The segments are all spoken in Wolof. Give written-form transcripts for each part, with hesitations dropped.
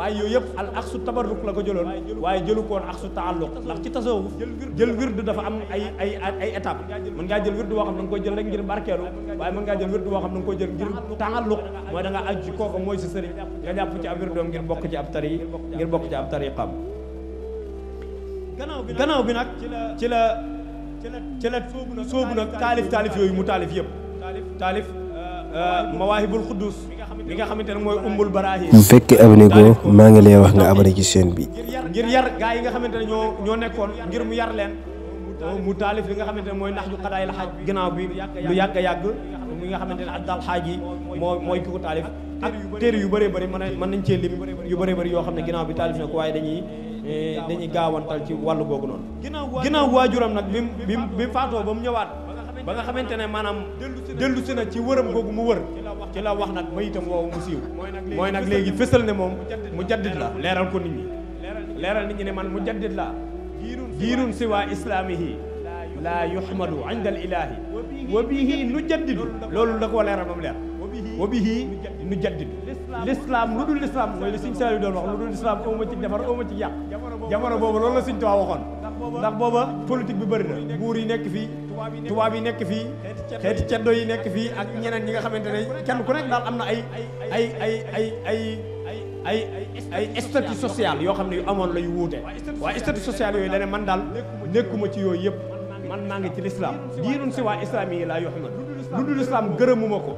waaye yooyu yëpp al aksu tabarruk la ko jëloon waaye jëlu koon aksu taalluq ndax ci tasawuf jël wird dafa am ay étape mën ngaa jël wird boo xam da nga koy jël rek ngir barkeelu waaye mën ngaa jël wird boo xam da nga koy jël ngir taalluq mooy da nga aju ci kooku mooy sa sëriñ nga jàpp ci ab wirdoom ngir bokk ci ab tariqam gannaaw bi nag ci la sóobu nag taalif yooyu mu taalif yëpp taalif mawaahibul xuddus bi nga xamante ne mooy umbul baraahi bu fekkee abonné ko maa ngi lay wax nga abonné ci chaîne bi ngir yar gaa yi nga xamante ne ñoo nekkoon ngir mu yar leen mu taalif li nga xamante ne mooy nax ju xadaay la xaaj gannaaw bi lu yàgg a yàgg mi nga xamante ne ak daal xaaj yi mooy ki ko taalif ak téere yu bëree bëri mën nañ cee lim yu bëree bëri yoo xam ne ginnaaw bi taalif na ko waaye dañuy gaawantal ci wàllu googu noonu ginnaaw waajuram nag bi mu faatoo ba mu ñëwaat ba nga xamante ne maanaam dellu si na ci wëram googu mu wër ci la wax nag bayitam woowu mu siiw mooy nag léegi fësal ne moom mu jaddid la leeral ko nit ñi ne man mu jaddid la diinun siwa islaamihi la yuhmadu inda al ilahi wa bihi nu jaddidu loolu da koo leeral moom leer wa bihi nu jaddidu l'islam lu dul l'islam mooy li Sëñ Saaliw doon wax lu dul l'islam awma ci defar awma ci yàq jamono boobu loolu la Sëñ Tuubaa waxoon ndax booba politique bi bëri na buur yi nekk fii tubaab yi nekk fii xeeti ceddo yi nekk fii ak ñeneen ñi nga xamante ne kenn ku nekk daal am na ay statut social yoo xam ne yu amoon la yu wuute waaye statut social yooyu dane man daal nekkuma ci yooyu yëpp man maa ngi ci l'islam diinun si waa islam yi laa yoo xam lu dul islam gërëmuma ko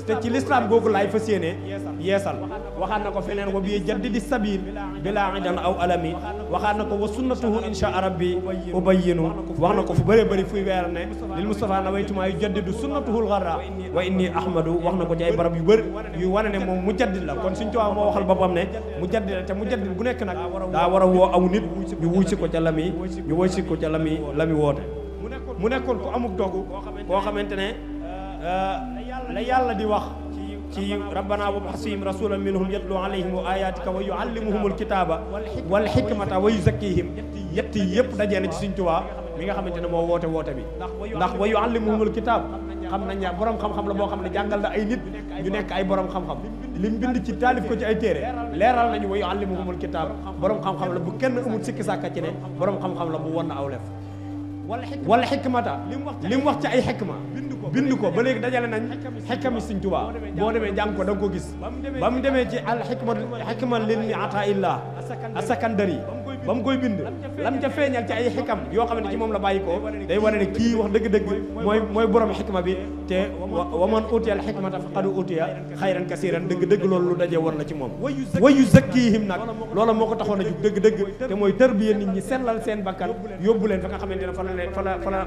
te ci l'islam googu laay fas yéene yeesal waxaat na ko feneen wa bi jaddidi sabil bila idan aw alami waxaat na ko wa sunnatuhu insha rabbi ubayyinu wax na ko fu bëree bëri fuy weer ne lil Mustafa nawaytumaa yu jaddidu sunnatuhul gharra wa inni ahmadu wax na ko ci ay barab yu bëri yu wane ne moom mu jaddid la kon Sëñ Tuubaa moo waxal boppam ne mu jaddid la te mu jaddid bu nekk nag daa war a woo aw nit ñu wuy si ko ca la mi woote mu nekkoon ku amuk dogu koo xamante ne la yàlla di wax ci rabbana wab'athihim rasulan minhum yatlu alayhim ayatika wa yuallimuhumul kitaba wal hikmata wa yuzakkihim yett yëpp dajee na ci Sëñ Tuubaa mi nga xamante ne moo woote bi ndax wa yuallimuhumul kitab xam nañ ne borom xam-xam la boo xam ne jàngal na ay nit ñu nekk ay borom xam-xam lim bind ci taalif ko ci ay téere leeral nañu wa yuallimuhumul kitab borom xam-xam la bu kenn amul sikki sàkka ci ne borom xam-xam la bu won na aw lef wala xikmata li mu wax ci ay xikma bind ko ba léegi dajale nañ xikami Sëñ Tuubaa boo demee jàng ko da nga ko gis ba mu demee ci al xikma lil mi ata illah asakandari ba mu koy bind lam ca feeñal ci ay xikam yoo xam ne ci moom la bàyyi ko day wane ne kii wax dëgg-dëgg mooy borom xikma bi te wa man utiya al xikmata faqad utiya xayran kasiran dëgg-dëgg loolu lu dajee war na ci moom wa yuzakkihim nag loola moo ko taxoon a jug dëgg-dëgg te mooy tarbiya nit ñi sellal seen bakkan yóbbu leen fa nga xamante ne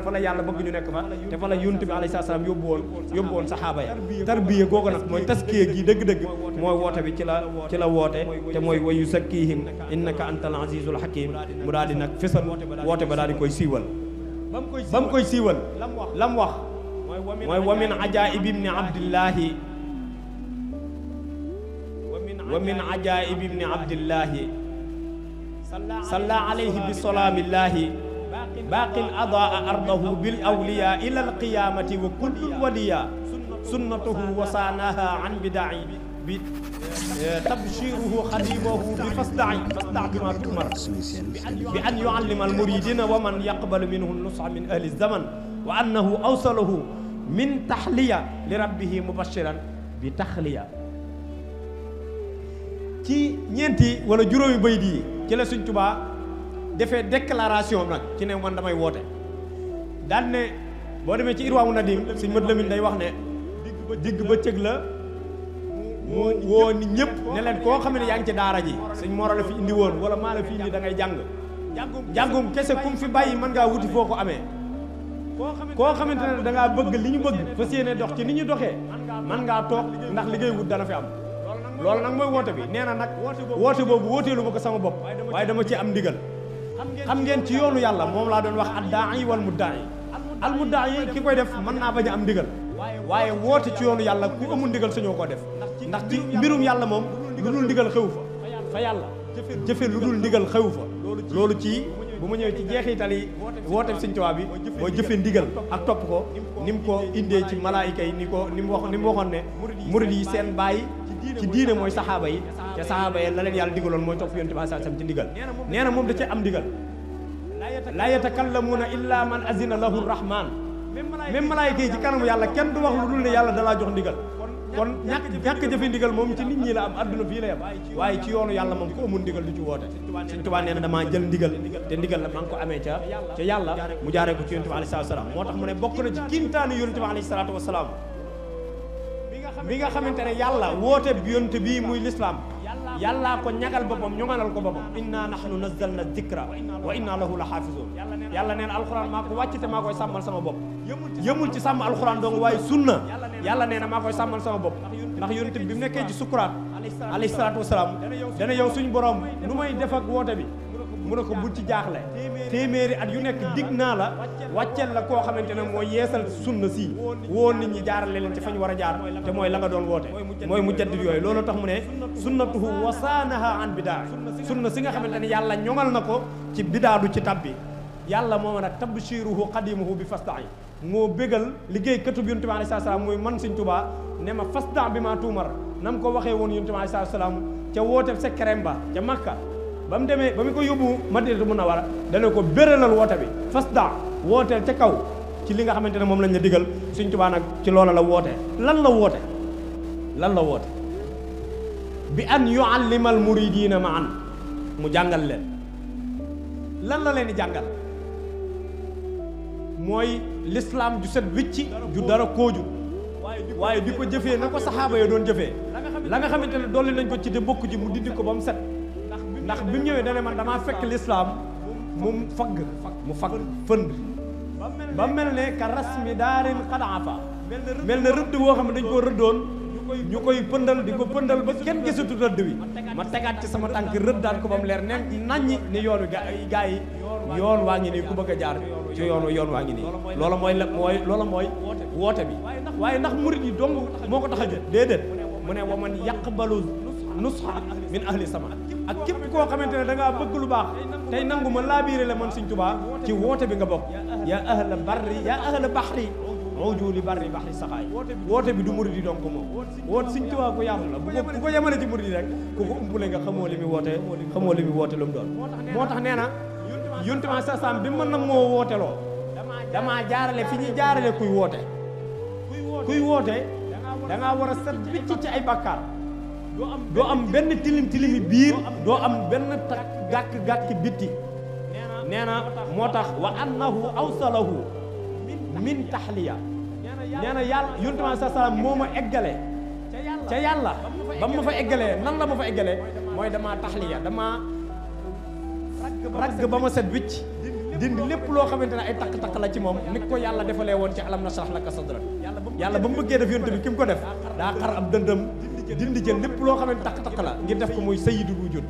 fa la yàlla bëgg ñu nekk fa te fa la Yonent bi alayhi salaam yóbbu woon saxaaba ya tarbiya googu nag mooy taskiya gi dëgg-dëgg mooy woote bi ci la woote te mooy wa yuzakkihim innaka antal azizul hakim mu daal di nag fesal woote ba daal di koy siiwal ba mu koy siiwal lam wax mooy wa min ajaib ibni abdillahi wa min ajaib ibni abdillahi salla alayhi bi salaamillahi baaqin adaa ardahu bil awliya ila alqiyamati wa kullu waliya sunnatuhu wa saanaha an bida'i bi tabshiruhu xadimahu bi fasda'i bima tu'mar bi an yu'allima almuridina wa man yaqbalu minhu nusa min ahli zaman wa annahu awsalahu min tahliya li rabbihi mubashiran bi taxliya ci ñeenti wala juróomi bayit yi ci la Sëñ Tuubaa defee déclaration nag ci ne man damay woote daan ne boo demee ci Irwaawu Nadim Sëñ Mat Lamin day wax ne digg bëccëg la mu woo nit ñëpp ne leen koo xam ne yaa ngi ci daara ji Sëñ Mor la fi indi woon wala maa la fi indi da ngay jàngum kese kum fi bàyyi mën ngaa wuti foo ko amee koo xamante ne da ngaa bëgg li ñu bëgg fas yéene dox ci ni ñu doxee mën ngaa toog ndax liggéey wut dana fi am loolu nag mooy woote bi nee na nag woote boobu wooteelu ma ko sama bopp waaye dama ci am ndigal xam ngeen ci yoonu yàlla moom laa doon wax ad-daa'i wal mudda'i al mudda'i ki koy def mën naa bañ a am ndigal waaye woote ci yoonu yàlla ku amul ndigal sañoo koo def ndax ci mbirum yàlla moom lu dul ndigal xewu fa yàlla jëfe lu dul ndigal xewu fa loolu ci bu ma ñëwee ci jeexital yi woote Sëñ Tuubaa bi boo jëfe ndigal ak topp ko ni mu ko indee ci malaayika yi ni mu waxoon ne murid yi seen bàyyi ci diine mooy saxaaba yi ca sahaaba yi la leen yàlla digaloon mooy topp yonent bi sallallahu alayhi wasallam ci ndigal nee na moom da cee am ndigal laa yatakallamuuna illa man azina lahu rahman même malaayika yi ci kanamu yàlla kenn du wax lu dul ne yàlla dalaa jox ndigal kon ñàkk jëfe ndigal moom ci nit ñi la am adduna fii la yam waaye ci yoonu yàlla moom ku amul ndigal du ci woote Sëñ Tuubaa nee na damaa jël ndigal te ndigal la maa ngi ko amee ca yàlla mu jaaree ko ci yonent bi alayhi salaatu wasalaam moo tax mu ne bokk na ci kiimtaani yonent bi alayhi salaatu wasalaam bi nga xamante ne yàlla woote bi yonent bii muy lislaam yàllaa ko ñagal boppam ñoŋanal ko boppam inna nahnu nazzalna dhikra wa inna lahu la xaafizun yàlla nee na alxuraan maa ko wàcc te maa koy sàmmal sama bopp yëmul ci sàmm alxuraan dong waaye sunna yàlla nee na maa koy sàmmal sama bopp ndax yonent bi mu nekkee ci sukuraat alayhi salaatu wasalaam dana yow suñu borom nu may def ak woote bi mu ne ko bul ci jaaxle téeméeri at yu nekk dig naa la wàcceel la koo xamante ne mooy yeesal sunna si woo nit ñi jaarale leen ci fañ war a jaar te mooy la nga doon woote mooy mu jaddid yooyu loolu tax mu ne sunnatuhu wasaanaha an bidaa sunna si nga xamante ne yàlla ñoŋal na ko ci bidaa du ci tabbi yàlla moo mën a tabshiruhu qadimuhu bi fasda'i moo bégal liggéey katub yonent bi alayhi salaam muy man Sëñ Tuubaa ne ma fasda' bi ma tuumar nam ko waxee woon yonent bi alayhi salaam ca woote secret ba ca Makka ba mu demee ba mu ko yóbbu Madinatu Munawwara dana ko béralal woote bi fasda' wooteel ca kaw ci li nga xamante ne moom lañ la digal Sëñ Tuubaa nag ci loola la woote lan la woote bi an yu'allimal muridiina ma'an mu jàngal leen lan la leen di jàngal mooy l'islam ju set wicci ju dara kooju waaye di ko jëfee na ko saxaaba yi doon jëfee la nga xamante ne dolli nañ ko ci te bokk ji mu dindi ko ba mu set ndax bi mu ñëwee dane man damaa fekk l'islam mu fagg fënd ba mel ne ka rasmi daarin xadaafa mel ne rëdd woo xam ne dañ koo rëddoon ñu koy pëndal di ko pëndal ba kenn gisatu rëdd wi ma tegaat ci sama tànk rëddaat ko ba mu leer nen naññi ni yoon wi gaa yi yoon waa ngi nii ku bëgg a jaar ci yoon waa ngi nii loola mooy woote bi waaye ndax murid yi dong moo ko tax a jot déedéet mu ne wa man yaqbalu nusha min ahli sama ak képp koo xamante ne da ngaa bëgg lu baax tey nangu ma laabiire la man Sëñ Tuubaa ci woote bi nga bokk yaa ahla barri yaa ahla baxri mawjuuli barri baxri saxaay woote bi du murid yi donc moom woote Sëñ Tuubaa ko yaatu la bu ko yemale ci murid yi rek ku ko umpule nga xamoo li mu woote lu mu doon moo tax nee na yonent bi sa sam bi mën na moo wooteloo damaa jaarale fi ñuy jaarale kuy woote da ngaa war a set bicc ci ay bàkkaar doo am benn tilimi biir doo am benn gàkk bitti nee na moo tax wa annahu awsalahu min tahliya nee na yàlla yonent bi sa sam moo ma eggale ca yàlla ba mu ma fa eggalee nan la ma fa eggalee mooy damaa tahliya damaa ragg ba ma set wicc dindi lépp loo xamante ne ay takk-takk la ci moom ni ko yàlla defalee woon ci alam nashrah laka sadrak yàlla ba mu bëggee def yonent bi ki mu ko def daa xar ab dëndëm dindi jël lépp loo xamante takk-takk la ngir def ko muy sayyidul wujud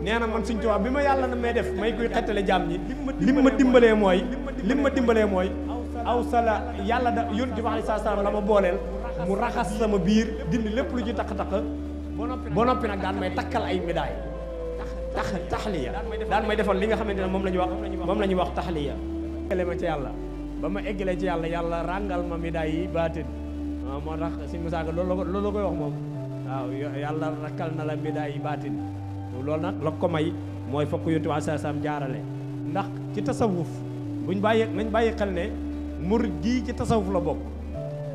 nee na man Sëñ Tuubaa bi ma yàlla na may def may koy xettale jaam ñi lim ma dimbalee mooy aw sala yàlla da yonent bi alayhi salaam la ma booleel mu raxas sama biir dindi lépp lu ci takk-takk ba noppi nag daan may takkal ay médaille taxliya daan may defal li nga xamante ne moom la ñuy wax taxliya eggale ma ci yàlla ba ma eggalee ci yàlla ràngal ma médaille yi baatin waaw moo tax Sëñ Musaa Ka loolu la koy wax moom waaw yàlla rakkal na la médaille yi baatin loolu nag la ko may mooy fokk yonent bi sallallahu alayhi wasallam jaarale ndax ci tasawuf nañ bàyyi xel ne murid gii ci tasawuf la bokk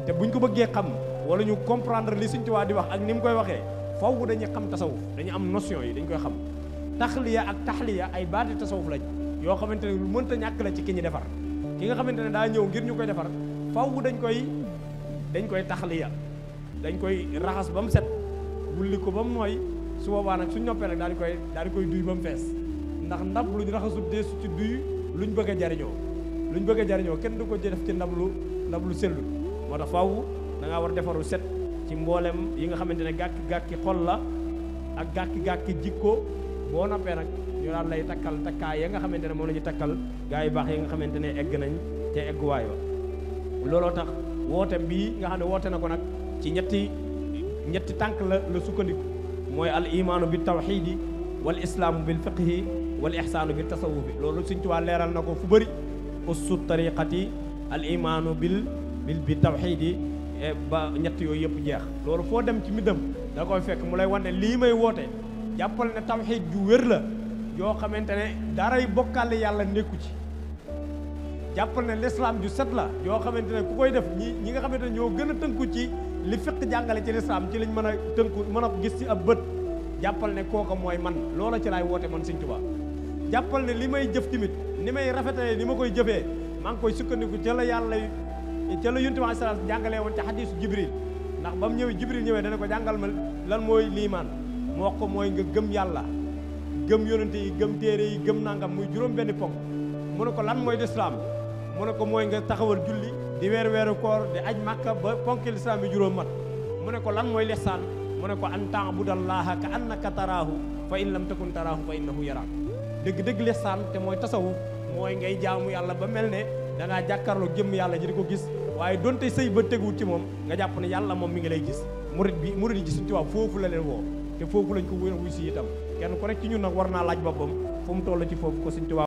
te buñ ko bëggee xam wala ñu comprendre li Sëñ Tuubaa di wax ak ni mu koy waxee faww dañuy xam tasawuf dañu am notion yi dañ koy xam taxliya ak taxliya ay baati tasawuf lañ yoo xamante ne lu mënta ñàkk la ci ki ñu defar ki nga xamante ne daa ñëw ngir ñu koy defar faww dañ koy taxliya dañ koy raxas ba mu set wulli ko ba mu nooy su boobaa nag suñ noppee nag daal di koy duy ba mu fees ndax ndab luñ raxasul deesu ci duy luñ bëgg a jariñoo kenn du ko def ci ndab lu sellu moo tax faww da ngaa war a defaru set ci mboolem yi nga xamante ne gàkki xol la ak gàkki jikko boo noppee nag ñu daan lay takkal takkaay ya nga xamante ne moom la ñu takkal gaa yu baax yi nga xamante ne egg nañ te egguwaay ba looloo tax woote bii nga xam ne woote na ko nag ci ñetti tànk la sukkandiku mooy al imaanu bi tawxiidi wal islaamu bil fiqhi wal ihsaanu bi tasawufi loolu Sëñ Tuubaa leeral na ko fu bëri ussu tariqati al imaanu bi tawxiidi ba ñett yooyu yëpp jeex loolu foo dem ci midam da koy fekk mu lay wan ne lii may woote jàppal ne tawxiid ju wér la yoo xamante ne daray bokkaale yàlla nekku ci. jàppal ne l'islam ju set la yoo xamante ne ku koy def ñi nga xamante ne ñoo gën a tënku ci li fiq jàngale ci l'islam ci lañ mën a tënku mën a gis ci ab bët jàppal ne kooka mooy man loola ci laay woote man Sëñ Tuubaa. jàppal ne li may jëf tamit ni may rafetalee ni ma koy jëfee maa ngi koy sukkandiku ca la yàlla ca la Yonent bi sallallahu alayhi wasallam jàngalee woon ca xadiisu Jibril ndax ba mu ñëwee Jibril ñëwee dana ko jàngal ma lan mooy liimaan mu wax ko mooy nga gëm yàlla gëm yonente yi gëm téere yi gëm nangam muy juróom benn ponk mu ne ko lan mooy lislaam mu ne ko mooy nga taxawal julli di weeru koor di aj màkka ba ponki lislaam yi juróom mat mu ne ko lan mooy lihsaan mu ne ko an ta'budallaha ka annaka taraahu fa in lam takun taraahu fa innahu yaraak dëgg lihsaan te mooy tasawuf mooy ngay jaamu yàlla ba mel ne da ngaa jàkkaarloo jëmm yàlla ji di ko gis waaye donte sëy ba teguwut ci moom nga jàpp ne yàlla moom mi ngi lay gis murid yi ci Sëñ Tuubaa foofu la leen woo te foofu lañ ko wuy si itam kenn ku nekk ci ñun nag war naa laaj boppam fu mu toll ci foofu ko Sëñ Tuubaa